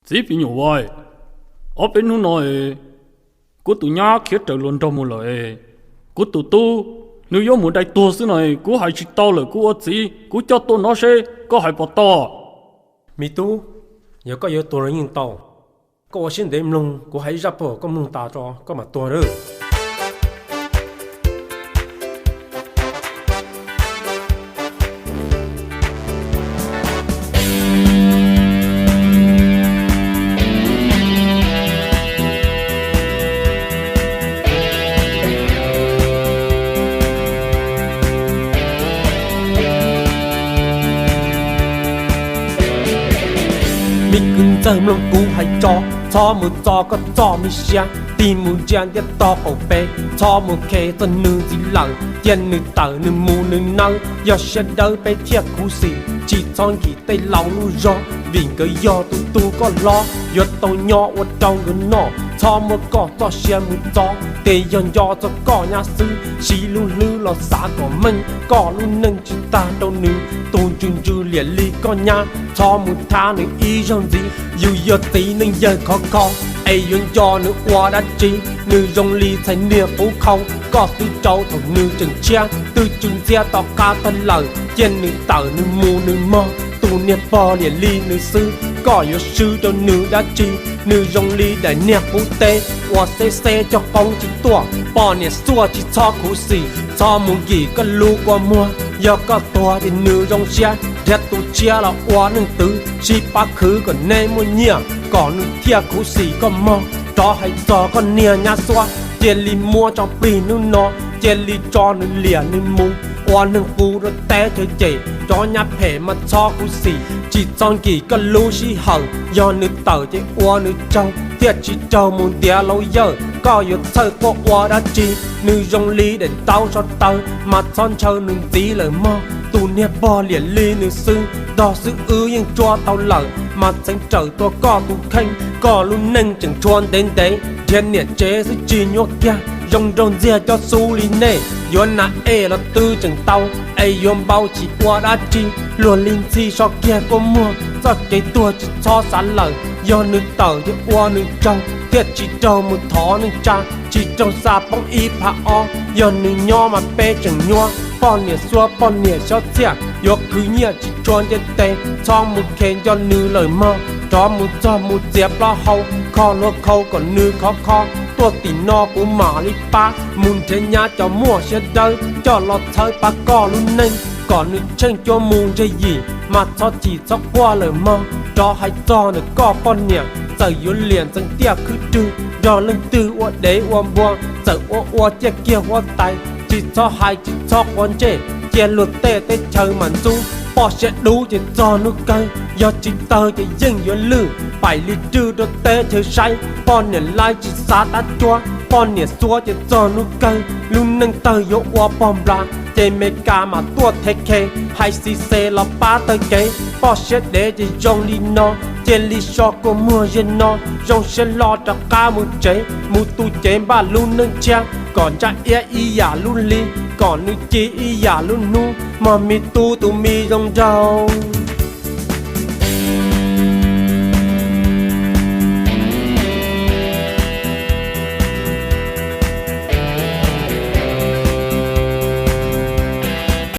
Txiv phim nyuj vais, ob peb hnub no kuv tus nyab khiav raws luag nraug mus lawm. Kuv tus tub, nws yuav mus dai tuag xwb no, kuv hais tsis tau lawm, kuv ua txiv kuv coj tuaj no seb koj hais puas tau. Me tub, yog koj yuav tuag los yeej tau. Koj ua siab ntev mloog, kuv hais ib zaj pag koj mloog tas tso koj mam tuag lawm. Me kwv ntxawg, mloog kuv hais tso, txhob mus txo koj txoj me siab, tig mus ntsia ntiaj tog qaum peb, txhob mus khes txog nws ntxiv lawm, cia nws tawm nws mus nws nawb, yog siab dawb peb thiaj khuv xim, tsis txhob nkim tej laus lub zog, vim nkawd yog tus tub koj hlob, yuav tau nyob ua rau nkawd noj, txhob muab koj txoj sia mus txo, ces yog nco txog koj nyab xwb, siv lub hlwb los xav kom meej, koj lub neej tsis tag rau nws, tus ntsws ntsws liam li koj nyab, txhob mus thab nws ib zaug ntxiv, yus yog txiv neej yawg khov kho, es yuav nco nws ua dab tsi, nws zoo li txhais niag qub khau, koj twb rau thaum nws tseem tshiab, twb tsw ntxhiab tom qab tag lawm, cia nws tawm nws mus nws mog, tus niag pog liam li nws xwb, koj yuav swb rau nws dab tsi, nws zoo li daim niag qub teb, ua xeb xeb coj qoob tsis tuaj, poj niam xuaj tsis txhob khuv xim, txhob mus nkim koj lub kua muag, yog koj tuag ces nws zoo siab, nrhiav tus tshiab los ua neej twv, sib pab khwv kom neb muaj nyiaj, kom nws thiaj khuv xim koj mog, rov hais txog koj niag nyab xuab, cia li muab tso plig hnub no, cia li tso nws liam nws mus, ua neeg qus rau teb chaws cem, cov nyab phem mas txhob khuv xim, tsis txhob nkim koj lub sij hawm, yog nws tawm ces ua nws tsaug, thiaj tsis raug mus ntiav laus yawg, koj yuav txhawj quaj ua dab tsi, nws zoo li daim ntaub so taw, mas txhob ntshaw nws ntxiv lawm mog, tus niag pog liam li nws xwb, dog xwb wb yeej tsuab tau lawm, mas txheev rawm tua koj tus kheej, koj lub neej tseem tshuav ntev ntev, nrhiav niam tsev xwb tsis nyuaj kiag, zoo nraug ntxiag cov xub li nej, yuav nas ej los twb tseem tau, es yuav npau chim ua dab tsi, luag li ntxhi so kiag kua muag, txoj kev tuag tsis txhob xav lawm, yog nws tawm ces ua nws tsaug, thiaj tsis raug mus thov neej tsa, tsis raug xa poob ib phav ob, yog nws nyob mas peb tseem nyuaj, poj niam xuab poj niam xyob txhiaj, yuav khwv nyiaj tsis tshua ntiaj teb, txhob mus khe nco nws lawm mog, rov mus txog mus txiav plaub hau, kho hlua khau kom nws khov kho, tuaj tim no kuv mam li pab, mus nrhiav nyab cov muaj siab dawb, coj los txhawb pab koj lub neej, kom nws tsheej cuab mus ntseg yim, mas txhob chim txhob quaj lawm mog, rov hais txog ntawm koj poj niam, txawm yuav liam ntxeev tiaj khwb rwg, nrog leej twg ua dev ua npua, txawm ua ua ciaj kiag huab tais, tsis txhob hais tsis txhob quav ntsej, cia luag tej teb chaws mam ntxub, poj siab dub ces txog hnub kawg, yog tsis tawg ces yeej yuav lwj, paim li rwj rau teb chaws saib, poj niam laib tsis xav tab cuab, poj niam xuab ces txog hnub kawg, lub neej tawg yuav ua pog nplas, ces Meskas mam tuaj thev khe, hais xis xes los pab taw kev, poj siab dev ces zoo li no, cia li so kua muag ziag no, zoo siab hlo rov qab mus tsev, mus tu cev npaj lub neej tshiab, kom ntsaj iab ib yam lub hli, kom nws ci ib yam lub hnub, mog me tub tus me zoo nraug.